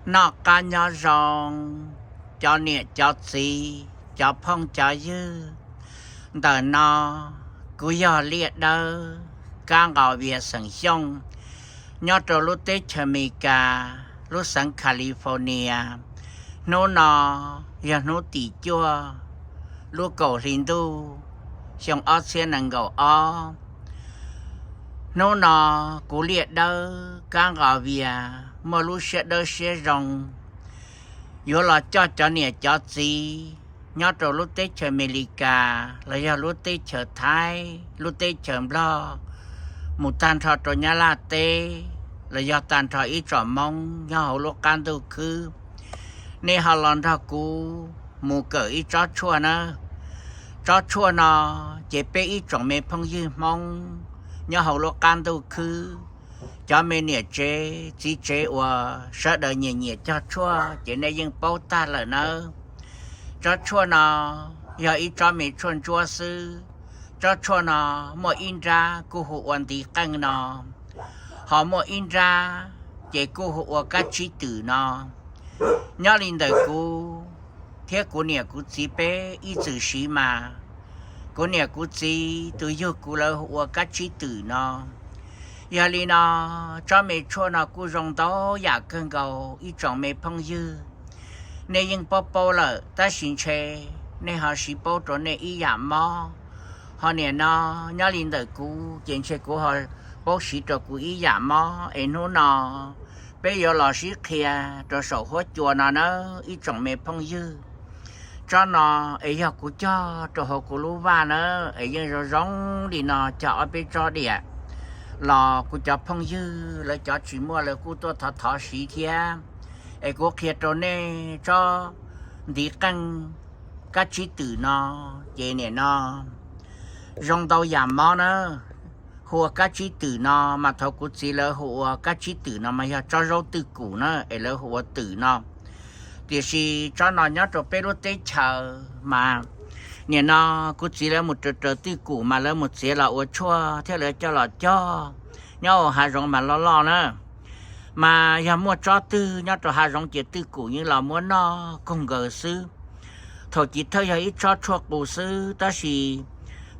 Noj qab nyob zoo, cov niam cov txiv, cov phooj cov ywg. Ntawm no kuv yog Liaj Dawb, kab nqos Vias xeem Xyooj, nyob rau lub teb chaws Amelikas, lub xeev California. Hnub no yog hnub tim cuaj, lub kaum hli ntuj, xyoo ob txhiab nees nkaum ob. Hnub no kuv Liaj Dawb, kab nqos Vias, muaj lub siab dawb siab zoo yuav los coj cov niam cov txiv nyob rau lub teb chaws Amelikas los yog lub teb chaws Thaib, lub teb chaws Nplog, mus tag nrho rau Nyab Laj teb, los yog tag nrho ib tsoom Hmoob nyob hauv lub qab ntuj khwb, nej ho los nrog kuv mus kawm ib tsob tshuaj na. Tsob tshuaj no ces peb ib tsoom me phooj ywg Hmoob nyob hauv lub qab ntuj khwb, cov me niam tsev txiv tsev uas sawv daws nyiam nyiam cog tshuaj ces nej yeej paub tag lawm nawb. Tsob tshuaj no yog ib tsob me tshuaj ntsuab xwb. Tsob tshuaj no muaj ib nrab kuj hu ua ntiv qeej no, ho muaj ib nrab ces kuj hu ua kab tsib twm no. Nyob li ntawm kuv thiab kuv niam kuv txiv peb ib txwm siv mas, kuv niam kuv txiv tus yug kuv lawv hu ua kab tsib twm no. Yog li no, tsob me tshuaj no kuj zoo ntau yam kawg nkaus ib tsoom me phooj ywg. Nej yeej paub paub lawm tab sis ntshe nej ho siv paub rau nej ib yam mob. Ho nim no nyob li ntawm kuv ces ntshe kuv ho paub siv rau kuv ib yam mob es hnub no peb yuav los sib qhia rau saum huab cua no na ib tsoom me phooj ywg. Tsob no es yog kuv cog rau hauv kuv lub vaj na, es yeej zoo zoo li no cog ob peb tsob diam los kuv cov phooj ywg lawv cov tsis muaj lawv kuj tuaj thov thov siv thiab. Es kuv qhia rau nej tsob ntiv qeej kab tsib twm no, ces nim no zoo ntau yam mob na. Hu ua kab tsib twm no mas thaum kuv txiv lawv hu ua kab tsib twm no mas yog tsob zaub twj kum na es lawv hu ua twm no. Tiam sis tsob no nyob rau peb lub teb chaws mas nim no kuv txiv lawv mus raws raws twj kum mas lawv mus txiav los ua tshuaj thiab lawv coj los cog nyob hauv hav zoov mas loj loj na. Mas yog muaj tsob twg nyob rau hav zoov ces twj kum yeej los muab noj koog nkaws xwb. Thaum chiv thawj yog ib tsob tshuaj qus xwb tab sis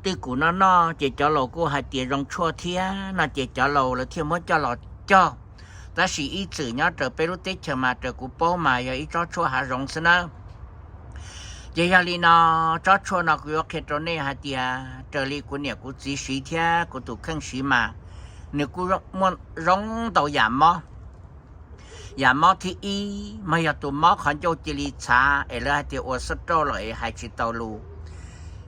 twj kum noj noj ces cov laus kuj hais tias zoo tshuaj thiab no ces cov laus lawv thiaj muab coj los cog. Tab sis ib txwm nyob raws peb lub teb chaws mas raws kuv paub mas yog ib tsob tshuaj hav zoov xwb nawb. Ces yog li no, tsob tshuaj no kuv yuav qhia rau nej hais tias raws li kuv niam kuv txiv siv thiab kuv tus kheej siv mas nws kuj muaj zoo ntau yam mob. Yam mob thib ib mas yog tus mob qhov ncauj cia li txhav es lawv hais tias ua xab rauj lawm es hais tsis tau lus.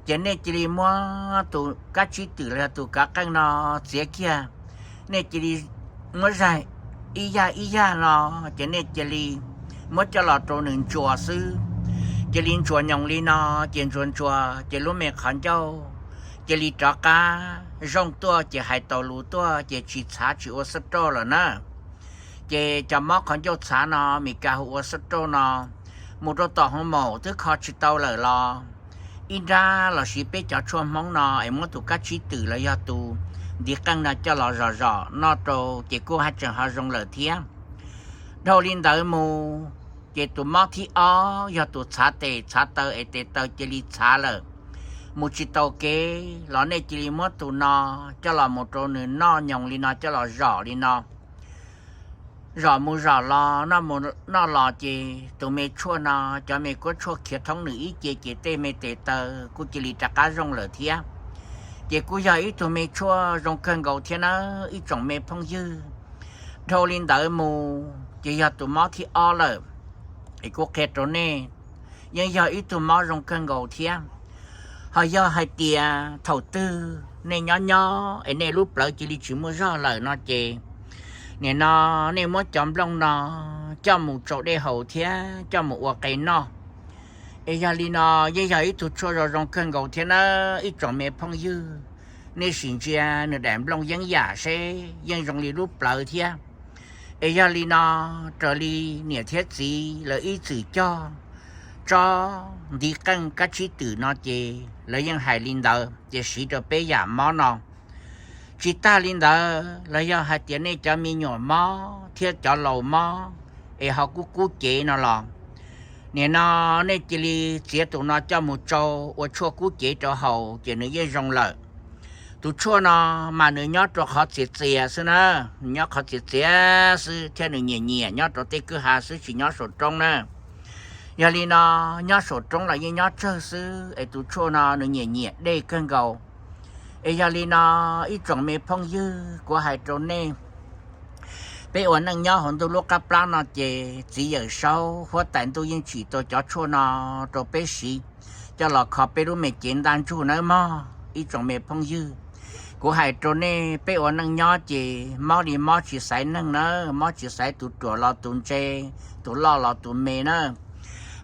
Ces nej cia li muab tus kab tsib twm los yog tus kav qeej no txiav kiag, nej cia li muab zaig ib yaj ib yaj no, ces nej cia li muab coj los rau nws ntsuas xwb. Cia li ntsuas nyoos li no, ces ntsuas ntsuas ces lub me qhov ncauj cia li rov qab zoo tuaj ces hais tau lus tuaj ces tsis txhav tsis ua xab rauj lawm na. Ces cov mob qhov ncauj txhav no Meskas hu ua xab rauj no, mus rau tom hoo maum twb kho tsis tau lawm los ib nrab los siv peb cov tshuaj Hmoob no es muab tus kab tsib twm los yog tus ntiv qeej no coj los zom zom noj rau ces kuj haj tseem ho zoo lawm thiab. Dhau li ntawd mus, ces tus mob thib ob yog tus txhav tes txhav taw es tes taw cia li txhav lawm, mus tsis tau kev los nej cia li muab tus no coj los mus rau nws noj nyoos li no coj los zom li no. Zom mus zom los, noj mus noj los ces tus me tshuaj no, cov me kuab tshuaj khiav thoob nws ib ce ces tej me tes taw kuj cia li rov qab zoo lawm thiab. Ces kuj yog ib tug me tshuaj zoo kawg nkaus thiab na ib tsoom me phooj ywg. Dhau li ntawd mus ces yog tus mob thib ob lawm, es kuv qhia rau nej, yeej yog ib tug mob zoo kawg nkaus thiab. Ho yog hais tias thaum twg nej nyob nyob es nej lub plawv cia li tsis muaj zog lawm no ces, nim no nej muab cov nplooj no coj mus tsau dej haus thiab coj mus ua qe noj. Es yog li no, yeej yog ib tug tshuaj zoo zoo kawg nkaus thiab na ib tsoom me phooj ywg. Nej sim ntsia nws daim nplooj yeeb yam seb yeej zoo li lub plawv thiab. Es yog li no, raws li niam thiab txiv lawv ib txwm cog tsob ntiv qeej kab tsib twm no ces lawv yeej hais li ntawd ces siv rau peb yam mob no. Tsis tag li ntawd los yog hais tias nej cov me nyuam mob thiab cov laus mob, es ho kub kub cev no los, nim no nej cia li txiav tus no coj mus tsau ua tshuaj kub cev rau haus ces nws yeej zoo lawm. Tus tshuaj no mas nws nyob rau qhov txias txias xwb na, nws nyob qhov txias txias xwb thiab nws nyiam nyiam nyob rau tej kwj ha xwb tsis nyob saum roob na. Yog li no, nyob saum roob los yeej nyob tsawg xwb es tus tshuaj no nws nyiam nyiam dej kawg nkaus. Es yog li no, ib tsoom me phooj ywg, kuv hais rau nej, peb ua neej nyob hauv ntuj lub qab plab no ces txiv yawm saub huab tais ntuj yeej tsim tau cov tshuaj no rau peb siv, coj los kho peb lub me cev ntaj ntsug nawb mog ib tsoom me phooj ywg. Kuv hais rau nej, peb ua neej nyob ces mob li mob tsis xaiv neeg na, mob tsis xaiv tus ruam los tus ntse, tus loj los tus me na,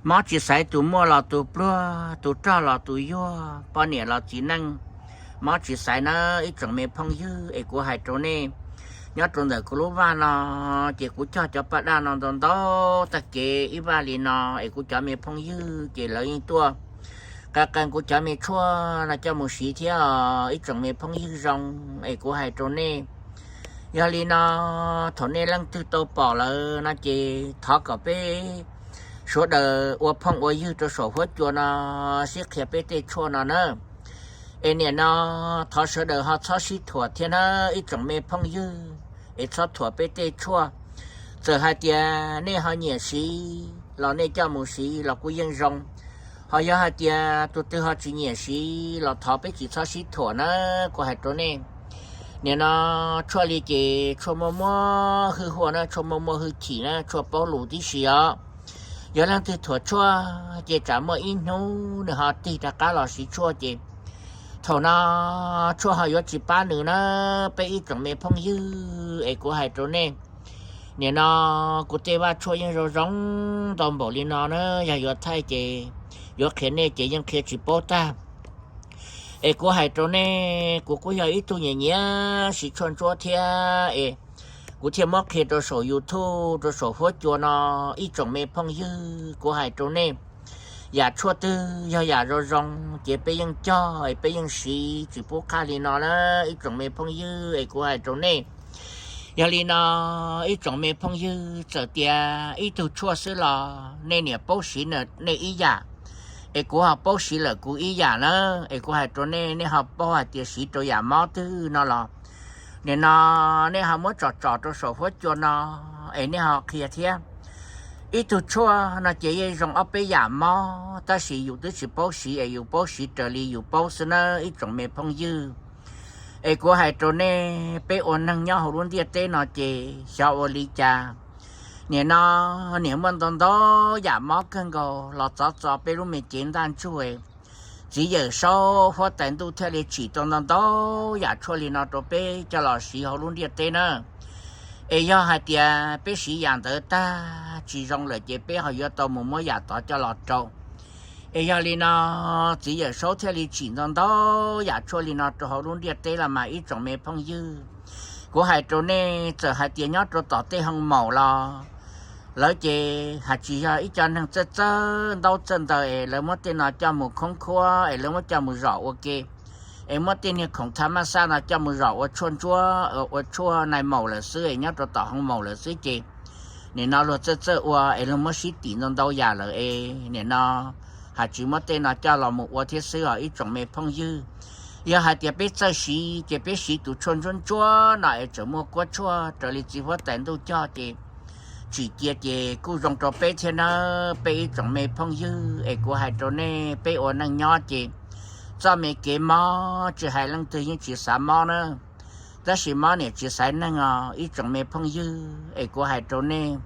mob tsis xaiv tus muaj los tus pluag, tus rog los tus yuag, poj niam los txiv neej, mob tsis xaiv na ib tsoom me phooj ywg. Es kuv hais rau nej, nyob rau ntawm kuv lub vaj no ces kuv cog cov paj daj no ntau ntau tag kev ib vaj li no es kuv cov me phooj ywg ces lawv yeej tuaj qee qee kuv cov me tshuaj no coj mus siv thiab os ib tsoom me phooj ywg zoo. Es kuv hais rau nej, yog li no, thaum nej leej twg tau pom lawm no ces thov kom peb sawv daws ua phooj ua ywg rau saum huab cua no sib qhia peb tej tshuaj no na. Es nim no thov sawv daws ho txhob sib thuam thiab na ib tsoom me phooj ywg, es txhob thuam peb tej tshuaj. Txawm hais tias nej ho nyiam siv los nej coj mus siv los kuj yeej zoo, ho yog hais tias tus twg ho tsis nyiam siv los thov peb tsis txhob sib thuam na. Kuv hais rau nej, nim no tshuaj li ces tshuaj muaj muaj hwj huam na, tshuaj muaj muaj hwj chim na, tshuaj paub lus tib si os. Yog leej twg thuam tshuaj ces tsam muaj ib hnub nws ho tig rov qab los siv tshuaj ces thaum no tshuaj ho yuav tsis pab nws na peb ib tsoom me phooj ywg. Es kuv hais rau nej, nim no kuv tej vaj tshuaj yeej zoo zoo ntau npaum li no na, yog yuav thaij ces yuav qhia nej ces yeej qhia tsis paub tag. Es kuv hais rau nej, kuv kuj yog ib tug nyiam nyiam siv tshuaj ntsuab thiab es kuv thiaj muab qhia rau saum YouTube rau saum huab cua no ib tsoom me phooj ywg. Kuv hais rau nej, yam tshuaj twg yog yam zoo zoo ces peb yeej cog es peb yeej siv tsis pub qhaj li no na ib tsoom me phooj ywg. Es kuv hais rau nej, yog li no ib tsoom me phooj ywg, txawm tias ib tug tshuaj xwb los nej niam paub siv nej ib yam, es kuv ho paub siv lawm kuv ib yam na. Es kuv hais rau nej, nej ho paub hais tias siv rau yam mob twg no los nim no nej ho muab tsom tsom rau saum huab cua no es nej ho qhia thiab. Ib tug tshuaj no ces yeej zoo ob peb yam mob tab sis yus twb tsis paub siv es yus paub siv raws li yus paub xwb na ib tsoom me phooj ywg. Es kuv hais rau nej, peb ua neeg nyob hauv lub ntiaj teb no ces xyov ua li cas, nim no niam muaj ntau ntau yam mob kawg nkaus los txov txo peb lub me cev ntaj ntsug. Txiv Yawm Saub huab tais ntuj thiaj li tsim tau ntau ntau yam tshuaj li no rau peb coj los siv hauv lub ntiaj teb na. Es yog hais tias peb siv yam ntawd tag tsis zoo lawm ces peb ho yuav tau mus muab yam tod coj los rau. Es yog li no, Txiv Yawm Saub thiaj li tsim ntau ntau yam tshuaj li no rau hauv lub ntiaj teb los mas ib tsoom me phooj ywg. Kuv hais rau nej, txawm hais tias nyob rau tom tej hoo maum los lawv ces hais tsis yog ib co neeg txawj txawj ntaub txawj ntawv es lawv muab tej no coj mus khoob khuab es lawv muab coj mus zom ua ke, es muab tej niag khoom tha maj xaj no coj mus zom ua tshuaj ntsuab ua tshuaj nai maum lawm xwb es nyob rau tom hoo maum lawm xwb ces nim no luag txawj txawj ua es luag muab sib tim ntau ntau yam lawm es nim no hais tsis muab tej no coj los mus ua thiab xwb os ib tsoom me phooj ywg. Yog hais tias peb txawj siv ces peb siv tus tshuaj ntsuab ntsuab no es tseem muaj kuab tshuaj raws li txiv huab tais ntuj cog ces tsim cia ces kuj zoo rau peb thiab nawb peb ib tsoom me phooj ywg. Es kuv hais rau nej, peb ua neej nyob ces txoj me kev mob tsis hais leej twg yeej tsis xav mob na, tab sis mob niam tsis xaiv neeg os ib tsoom me phooj ywg. Es kuv hais rau nej,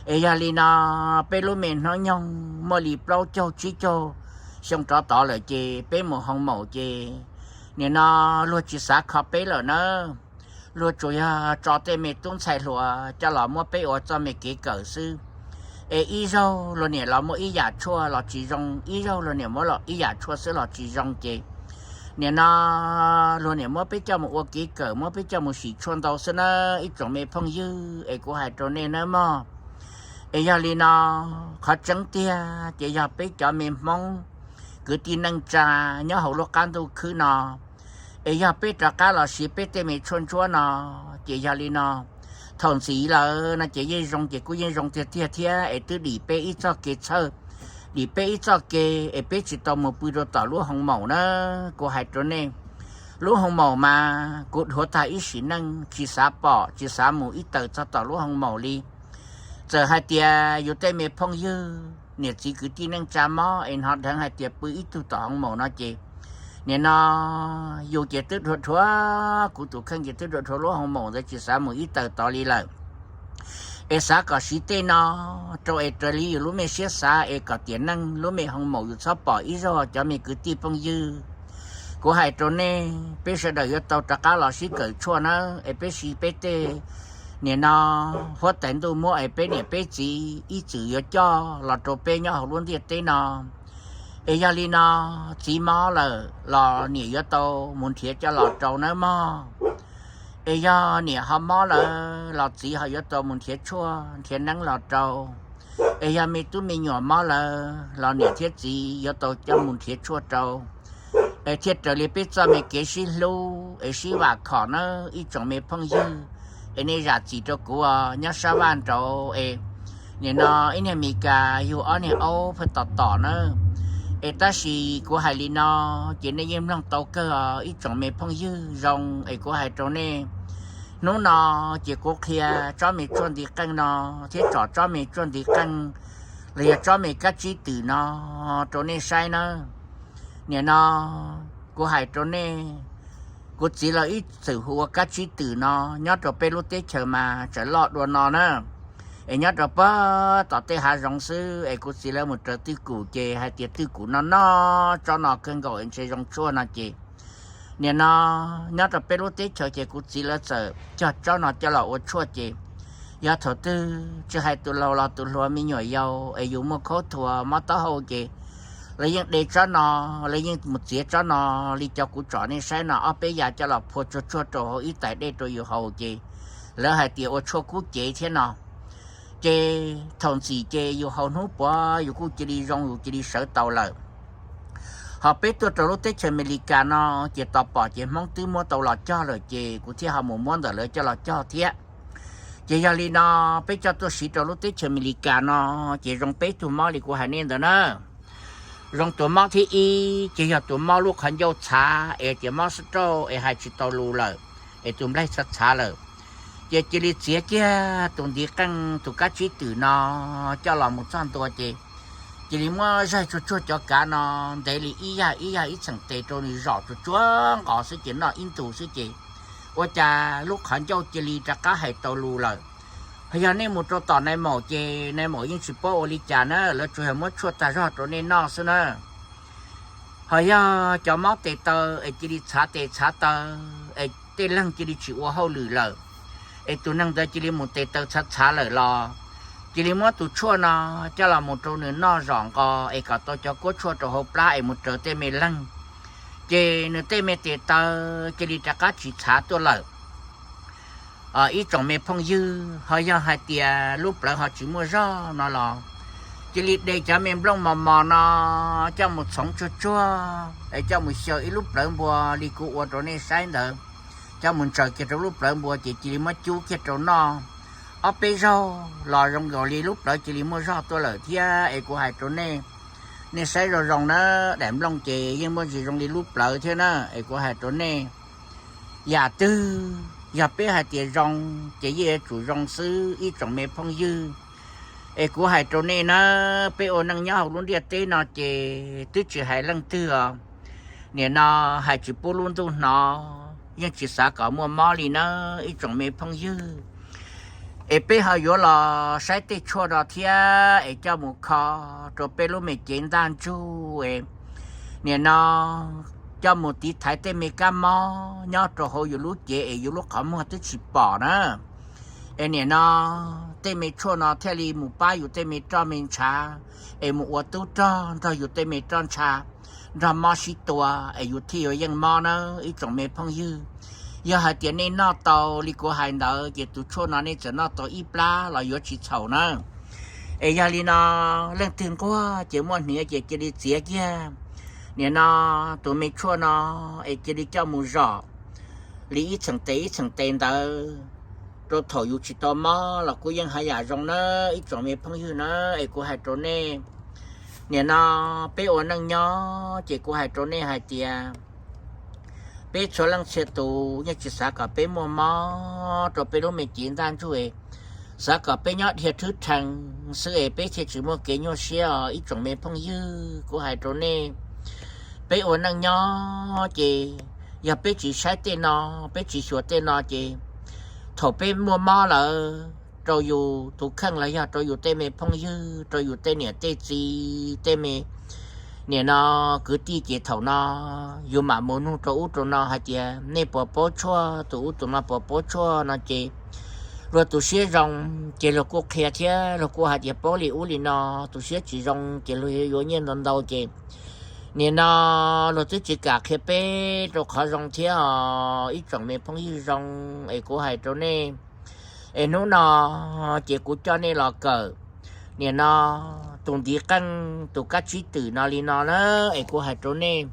es yog li no peb lub me hnub nyoog muaj li plaub caug tsib caug xyoo rov tod lawm ces peb mus hoo maum ces nim no luag tsis xav kho peb lawm na, luag tsuas yog tso tej me tub ntxhais hluas coj los muab peb ua txoj me kev kawm xwb. Es ib zaug luag niam los muab ib yam tshuaj los tsis zoo, ib zaug luag niam muab ib yam tshuaj xwb los tsis zoo ces nim no luag niam muab peb coj mus ua kev kawm, muab peb coj mus sim tshuaj ntau xwb na ib tsoom me phooj ywg. Es kuv hais rau nej nawb mog, es yog li no, qhov tseeb tiag ces yog peb cov me Hmoob kwv tij neej tsa nyob hauv lub qab ntuj khwb no, es yog peb rov qab los siv peb tej me tshuaj ntsuab no, ces yog li no thaum ntxiv lawm no ces yeej zoo, ces kuj yeej zoo tiag tiag thiab es twb dim peb ib txoj kev txhawj, dim peb ib txoj kev es peb tsis tau mus pw rau tom lub hoo maum na. Kuv hais rau nej, lub hoo maum mas kuv dhuav tag ib sim neej tsis xav pom tsis xav mus ib taws txog tom lub hoo maum li. Txawm hais tias yus tej me phooj ywg niam txiv kwv tij neej tsa mob es hnov dheev hais tias pw ib tug tom hoo maum no ces, nim no yus ces twb dhuav dhuav, kuv tus kheej ces twb dhuav dhuav lub hoo maum ntawd tsis xav mus ib taws tod li lawm. Es xav kom siv tej no rau es raws li yus lub me siab xav es kom tiam neej lub me hoo maum yus txhob pom ib zaug cov me kwv tij phooj ywg. Kuv hais rau nej, peb sawv daws yuav tau rov qab los sib kawm tshuaj nawb, es peb siv peb tej, nim no huab tais ntuj muab es peb niam peb txiv ib txwm yuav coj los rau peb nyob hauv lub ntiaj teb no. Es yog li no, txiv mob lawm los niam yuav tau mus nrhiav coj los rau nawb mog. Es yog niam ho mob lawm los txiv ho yuav tau mus nrhiav tshuaj nrhiav neeb los rau. Es yog me tub me nyuam mob lawm los niam thiab txiv yuav tau coj mus nrhiav tshuaj rau, es thiaj raws li peb txoj me kev sib hlub es sib vam khom nawb ib tsoom me phooj ywg. Es nej zam txim rau kuv os, nyob sab vaj nraud es, nim no ib niag Mes Kas yug ob niag aub pheej tom tom nawb. Es tab sis kuv hais li no ces nej yeej mloog tau kawg os ib tsoom me phooj ywg zoo. Es kuv hais rau nej, hnub no ces kuv qhia tsob me tshuaj nti qeej no thiab tsom tsob me tshuaj nti qeej los yog tsob me kab tsib twm no rau nej saib nawb. Nim no kuv hais rau nej, kuv txiv lawv ib txwm hu ua kab tsib twm no, nyob rau peb lub teb chaws mas tseem loj dua no na. Es nyob rau pag tom tej hav zoov xwb es kuv txiv lawv mus raws twj kum ces hais tias twj kum no noj tsob no kawg nkaus es ntshe zoo tshuaj no ces, nim no nyob rau peb lub teb chaws ces kuv txiv lawv txawm cog tsob no coj los ua tshuaj ces, yog thaum twg tsis hais tus laus los tus hluas me nyuam yaus es yus muaj khaub thuas mob taub hau ces lawv yeej de tsob no, lawv yeej mus txiav tsob no li cov kuv tsom nej saib no ob peb yam coj los phua tsuag tsuag rau hauv ib tais dej rau yus haus ces lawv hais tias ua tshuaj kub cev thiab no. Ces thaum ntxim ces yus haus hnub puav yus kuj cia li zoo, yus cia li sawv tau lawm. Ho peb tuaj rau lub teb chaws Amelikas no ces tos pom ces Hmoob twb muab tau los cog lawm ces kuv thiaj ho mus muab ntawm lawv coj los cog thiab. Ces yog li no, peb coj tuaj siv rau lub teb chaws Amelikas no ces zoo peb tug mob li kuv hais nej ntawd na. Zoo tus mob thib ib ces yog tus mob lub qhov ncauj txhav es tias mob stroke es hais tsis tau lus lawm, es tus nplaig txhav txhav lawm. Ces cia li txiav kiag tus ntiv qeej tus kab tsib twm no coj los mus txog ntua ces cia li muab zaig tsuag tsuag cov kav no ntev li ib yam ib yam ib txheem tes rau nws zom tsuag tsuag nqos xwb ces noj ib ntus xwb ces ua cas lub qhov ncauj cia li rov qab hais tau lus lawm. Ho yog nej mus rau tom nai maum ces nai maum yeej tsis paub ua li cas na, lawv tsuas yog muab tshuaj tag zog rau nej noj xwb na. Ho yog cov mob tes taw es cia li txhav tes txhav taw, es tej leeg cia li tsis ua hauj lwm lawm, es tus neeg ntawd cia li mus tes taw txhav txhav lawm los cia li muab tus tshuaj no coj los mus rau nws noj zom nqos es kom tau cov kuab tshuaj rau hauv plab es mus raws tej me leeg, ces nws tej me tes taw cia li rov qab tsis txhav tuaj lawm. Ib tsoom me phooj ywg, ho yog hais tias lub plawv ho tsis muaj zog no los cia li de cov me nplooj mos mos no coj mus txhoov tsuag tsuag es coj mus xyaw ib lub plawv npua li kuv ua rau nej saib ntawd, coj mus ntsaws kiag rau lub plawv npua ces cia li muab cub kiag rau noj ob peb zaug los zoo nkaus li lub plawv cia li muaj zog tuaj lawm thiab. Es kuv hais rau nej, nej saib zoo zoo na, daim nplooj ces yeej muaj ntsis zoo li lub plawv thiab na. Es kuv hais rau nej, yam twg yog peb hais tias zoo ces yeej yuav tsum zoo xwb ib tsoom me phooj ywg. Es kuv hais rau nej na, peb ua neej nyob hauv lub ntiaj teb no ces twb tsis hais leej twg os, nim no hais tsis pub lub ntuj hnov yeej tsis xav kom muaj mob li na ib tsoom me phooj ywg. Es peb ho yuav los saib tej tshuaj no thiab es coj mus kho rau peb lub me cev ntaj ntsug es nim no coj mus tiv thaiv tej me kab mob nyob rau hauv yus lub cev es yus lub qhov muag twb tsis pom na. Es nim no tej me tshuaj no thiaj li mus pab yus tej me roj me ntshav es mus ua tub rog nrog yus tej me roj ntsha nrog mob sib tua es yus thiaj yuav yeej mob na ib tsoom me phooj ywg. Yog hais tias nej noj tau li kuv hais ntawd ces tus tshuaj no nej txawm noj tau ib plab los yuav tsis txhaum na. Es yog li no, leej twg nquag ces muaj hniav ces cia li txiav kiag nim no tus me tshuaj no es cia li coj mus zom li ib txheem tes ib txheem tes ntawd rau thaum yus tsis tau mob los kuj yeej haj yam zoo na, ib tsoom me phooj ywg na. Es kuv hais rau nej, nim no peb ua neej nyob ces kuv hais rau nej hais tias peb txhua leej txhia tus yeej tsis xav kom peb muaj mob rau peb lub me cev ntaj ntsug, xav kom peb nyob dhia thwb rhees xwb es peb thiaj tsis muaj kev nyuaj siab os ib tsoom me phooj ywg. Kuv hais rau nej, peb ua neej nyob ces yog peb tsis saib tej no, peb tsis xyuas tej no ces thaum peb muaj mob lawm rau yus tus kheej los yog rau yus tej me phooj ywg, rau yus tej niam tej txiv, tej me nim no kwv tij ces thaum no yus mam mus nug rau ub rau no hais tias nej puas paub tshuaj, tus ub tus no puas paub tshuaj no ces luag tus siab zoo ces luag kuj qhia thiab luag kuj hais tias paub li ub li no, tus siab tsis zoo ces luag yuav yuav nyiaj ntau ntau ces nim no luag twb tsis kam qhia peb rau qhov zoo thiab os ib tsoom me phooj ywg zoo. Es kuv hais rau nej, es hnub no ces kuv coj nej los kawm nim no tus ntiv qeej tus kab tsib twm no li no na. Es kuv hais rau nej,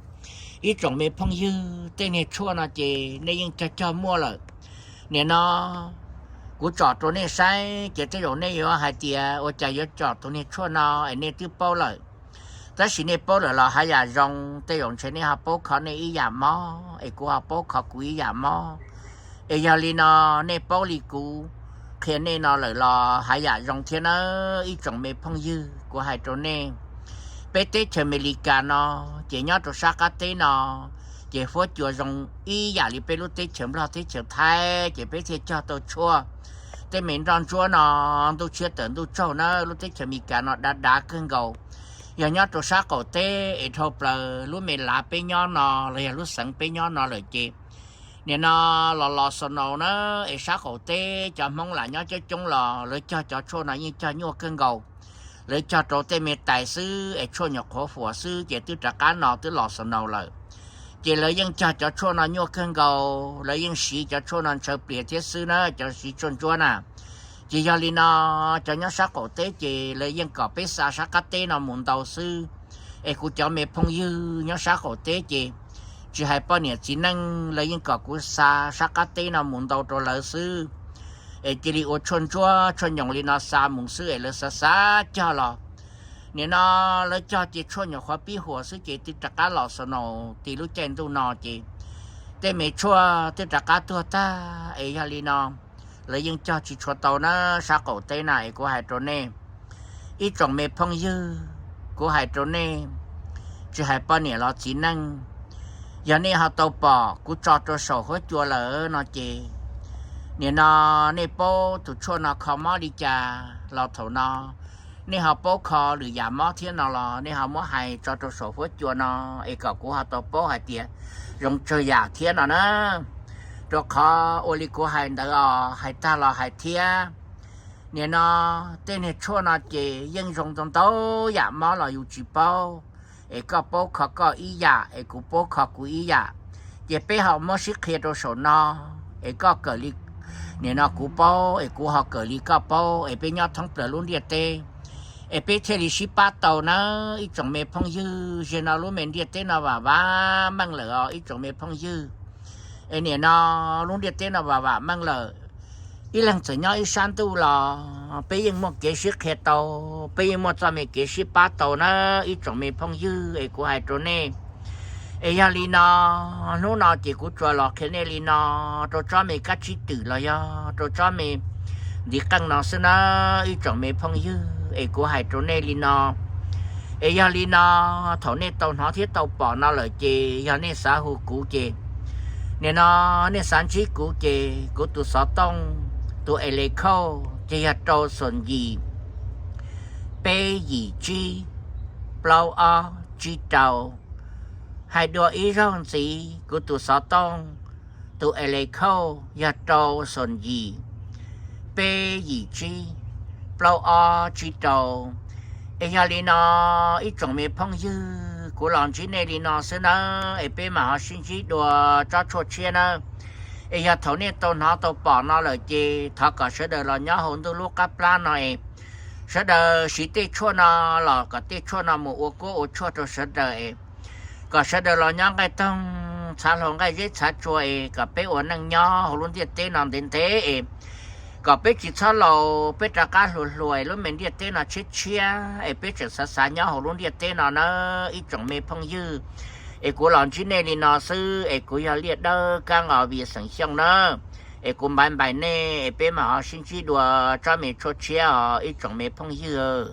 ib tsoom me phooj ywg, tej niag tshuaj no ces nej yeej cog cog muaj lawm. Nim no kuv tsom rau nej saib ces tej zaum nej yuav hais tias ua cas yuav tsom tus niag tshuaj no es nej twb paub lawm. Tab sis nej paub lawm los haj yam zoo, tej zaum ntshe nej ho paub kho nej ib yam mob es kuv ho paub kho kuv ib yam mob. Es yog li no nej paub li kuv qhia nej no lawm los haj yam zoo thiab na ib tsoom me phooj ywg. Kuv hais rau nej, peb teb chaws Amelikas no ces nyob rau sab qab teb no ces huab cua zoo ib yam li peb lub teb chaws Nplog teb chaws Thaib ces peb thiaj cog tau tshuaj. Tej me nroj ntsuab no ntuj tshiab tawm ntuj tsaug na, lub teb chaws Amelikas no dav dav kawg nkaus. Yog nyob rau sab qaum teb es dhau plaws lub me lav peb nyob no los yog lub xeev peb nyob no lawm ces nim no los los xo nau na, es sab qaum teb cov Hmoob lam nyob coob coob los lawv cog cov tshuaj no yeej cog nyuaj kawg nkaus. Lawv cog rau tej me tais xwb es tshuaj nyuam qhuav huam xwb ces twb rov qab no twb los xo nau lawm. Ces lawv yeej cog cov tshuaj no nyuaj kawg nkaus, lawv yeej siv cov tshuaj no ntshaw plias thiab xwb na, cov siv tshuaj ntsuab na. Ces yog li no, cov nyob sab qaum teb ces lawv yeej kom peb xa sab qab teb no mus ntau xwb. Es kuv cov me phooj ywg nyob sab qaum teb ces tsis hais poj niam txiv neej lawv yeej kom kuv xa sab qab teb no mus ntau rau lawv xwb. Es cia li ua tshuaj ntsuab tshuaj nyoos li no xa mus xwb es lawv xav xav cog los nim no lawv cog ces tshuaj nyuam qhuav pib huam xwb ces twb rov qab los xo nau ti lub caij ntuj no ces tej me tshuaj twb rov qab tuag tag. Es yog li no lawv yeej cog tsis tshua tau na sab qaum teb na. Es kuv hais rau nej, ib tsoom me phooj ywg, kuv hais rau nej, tsis hais poj niam los txiv neej, yog nej ho tau pom kuv tso rau saum huab cua lawm no ces nim no nej paub tus tshuaj no kho mob li cas los thaum no nej ho paub kho lwm yam mob thiab no los nej ho muab hais tso rau saum huab cua no es kom kuv ho tau paub hais tias zoo tsawg yam thiab no na. Rau qhov ua li kuv hais ntawd os, hais tag los hais thiab, nim no tej niag tshuaj no ces yeej zoo ntau ntau yam mob los yus tsis paub, es koj paub kho koj ib yam es kuv paub kho kuv ib yam, ces peb ho muab sib qhia rau saum no, es koj kawm li nim no kuv paub es kuv ho kawm li koj paub es peb nyob thoob plaws lub ntiaj teb, es peb thiaj li sib pab tau na. Ib tsoom me phooj ywg, zaum no lub me ntiaj teb no vam vam meej lawm os ib tsoom me phooj ywg. Es nim no lub ntiaj teb no vam vam meej lawm, ib leeg txawm nyob ib sab ntuj los peb yeej muaj kev sib qhia tau, peb yeej muaj txoj me kev sib pab tau na ib tsoom me phooj ywg. Es kuv hais rau nej, es yog li no, hnub no ces kuv tsuas los qhia nej li no, rau tsob me kab tsib twm los yog rau tsob me ntiv qeej no xwb na ib tsoom me phooj ywg. Es kuv hais rau nej li no, es yog li no, thaum nej tau hnov thiab tau pom no lawm ces yog nej xav hu kuv ces, nim no nej xav ntsib kuv ces kuv tus xov tooj, tus es le khauj ces yog rau xoom yim, peb yim tsib, plaub ob tsib rau. Hais dua ib zaug ntxiv, kuv tus xov tooj, tus es le khauj yog rau xoom yim, peb yim tsib, plaub ob tsib rau. Es yog li no, ib tsoom me phooj ywg, kuv los ntsib nej li no xwb nawb, es peb mam ho sib ntsib dua tsob tshuaj tshiab nawb. Es yog thaum nej tau hnov tau pom no lawm ces thov kom sawv daws los nyob hauv ntuj lub qab plab no es sawv daws siv tej tshuaj no los kom tej tshuaj no mus ua kuab ua tshuaj rau sawv daws es kom sawv daws los nyob nqaij toog txhav hlau nqaij zeb txhav tsua es kom peb ua neej nyob hauv lub ntiaj teb no ntev ntev es kom peb tsis txhob laus, peb rov qab hluas hluas es lub me ntiaj teb no tshiab tshiab es peb tseem xav xav nyob hauv lub ntiaj teb no nawb ib tsoom me phooj ywg. Es kuv los ntsib nej li no xwb es kuv yog Liaj Dawb Kab Nqos Vias xeem Xyooj nawb. Es kuv npaiv npais nej es peb mam ho sib ntsib dua tsob me tshuaj tshiab os ib tsoom me phooj ywg.